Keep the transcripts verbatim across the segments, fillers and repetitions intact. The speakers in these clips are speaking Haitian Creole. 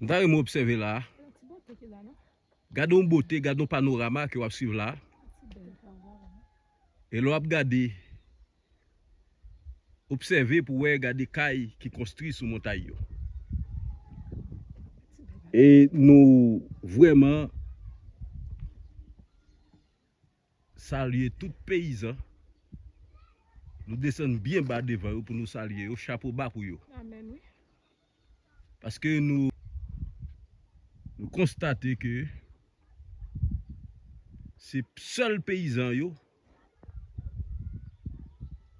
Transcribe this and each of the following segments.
M ta renmen obsève la a. Gade yon bote, gade yon panorama ke w ap swiv la a. E lè w ap gade, obsève pou wè, gade kay ki konstwi sou montay yo. E nou vrèman salye tout peyizan. Nou desann byen ba devan yo pou nou salye yo. Chapo ba pou yo. Amèn, wi. Paske nou, nou konstate ke se sèl peyizan yo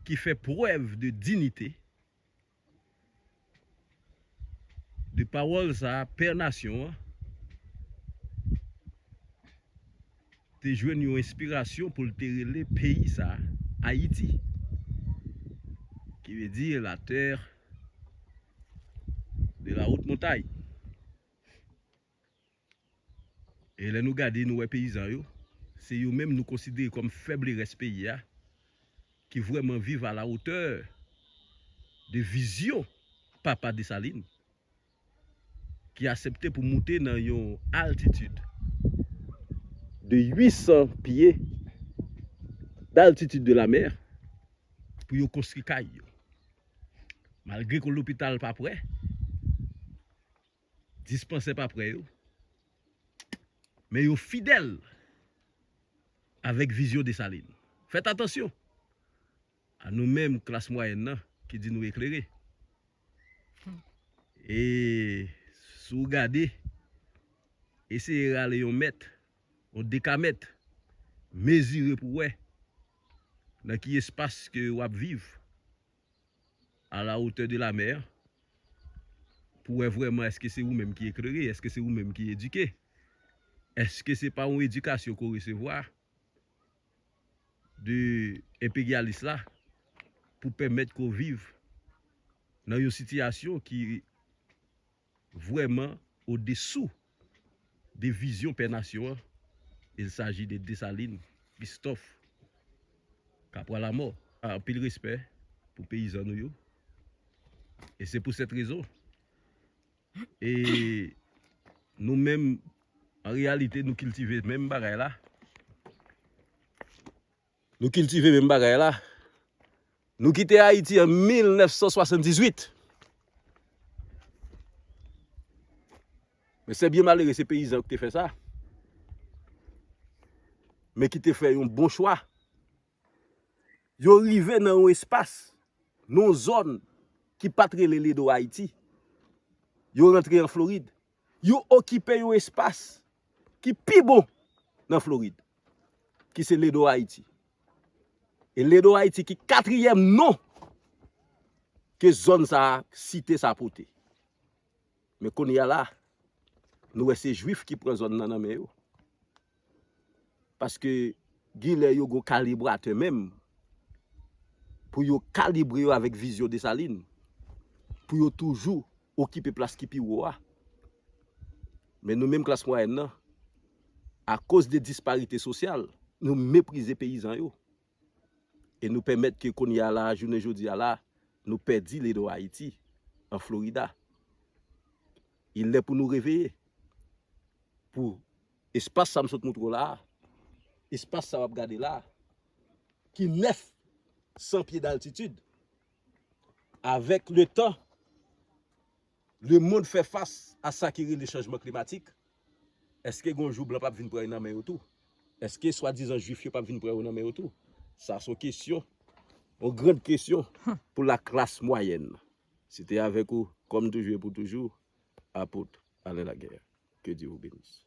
ki fè prèv de dinite, de pawòl sa a, pè nasyon an te jwenn yon enspirasyon pou l te rele peyi sa a Ayiti, ki vle di la terre de la haute montagne. E lè nou gade, nou wè peyizan yo, se yo menm nou konsidere kòm fèb lerès peyi a, ki vrèman viv à la hauteur de vizyon Papa Desalin, ki aksepte pou moute nan yon altitid de uit san pye d'altitude de la mer pou yo konstwi kay yo. Malgre ke lopital pa prè, dispansè pa prè yo, men yo fidèl avèk vizyon Desalin. Fèt atansyon a nou menm klas mwayèn nan ki di nou eklere. E si w gade, eseye rale yon mèt, yon dekamèt, mezire pou wè nan ki espas ke w ap viv, à la hauteur de la mer, pou wè vrèman èske se ou menm ki eklere, èske se ou menm ki edike, èske se pa yon edikasyon ke w resevwa de enperyalis la pou pèmèt ke w viv nan yon sitiyasyon ki vrèman odesou de vizyon pè nasyon an. Il s'agit de Desalin Christophe Kapwa Lamò. Anpil respè pou peyizan nou yo. E se pou sèt rezon. E nou menm, an reyalite, nou kiltive menm bagay la. Nou kiltive menm bagay la. Nou kite Ayiti an mil nèf san swasanndizwit. Men se byen malere, se peyizan ki te fè sa. Men ki te fè yon bon chwa. Yo rive nan yon espas, nan yon zòn ki pa t rele Ledo Ayiti. Yo rantre an Florid. Yo okipe yon espas ki pi bon nan Florid, ki se Ledo Ayiti. E Ledo Ayiti ki katriyèm non ke zòn sa a, site sa a pote. Men kounye a la, nou wè se Jwif ki pran zòn nan nan men yo. Paske gen lè yo gon kalibratè menm pou yo kalibre yo avèk vizyon Desalin, pou yo toujou okipe plas ki pi wo a. Men nou menm klas mwayèn nan, akoz de disparite sosyal, nou meprize peyizan yo. E nou pèmèt ke kounye a la, jounen jodi a la, nou pèdi Ledo Ayiti an Florida. Il lè pou nou reveye. Pou espas sa m sot montre w la a, espas sa w ap gade la a, ki nèf san pye d'altitid, avèk le tan, lemonn fè fas a sa ki rele chanjman klimatik. Èske gon jou blan p ap vin pran yo nan men yo tou? Èske swadizan jwif yo p ap vin pran yo nan men yo tou? Sa se yon kesyon, yon gran kesyon pou laklas mwayèn. Se te avèk ou, kòm toujou e pou toujou, Apot Alain Laguerre. Que Dieu vous bénisse.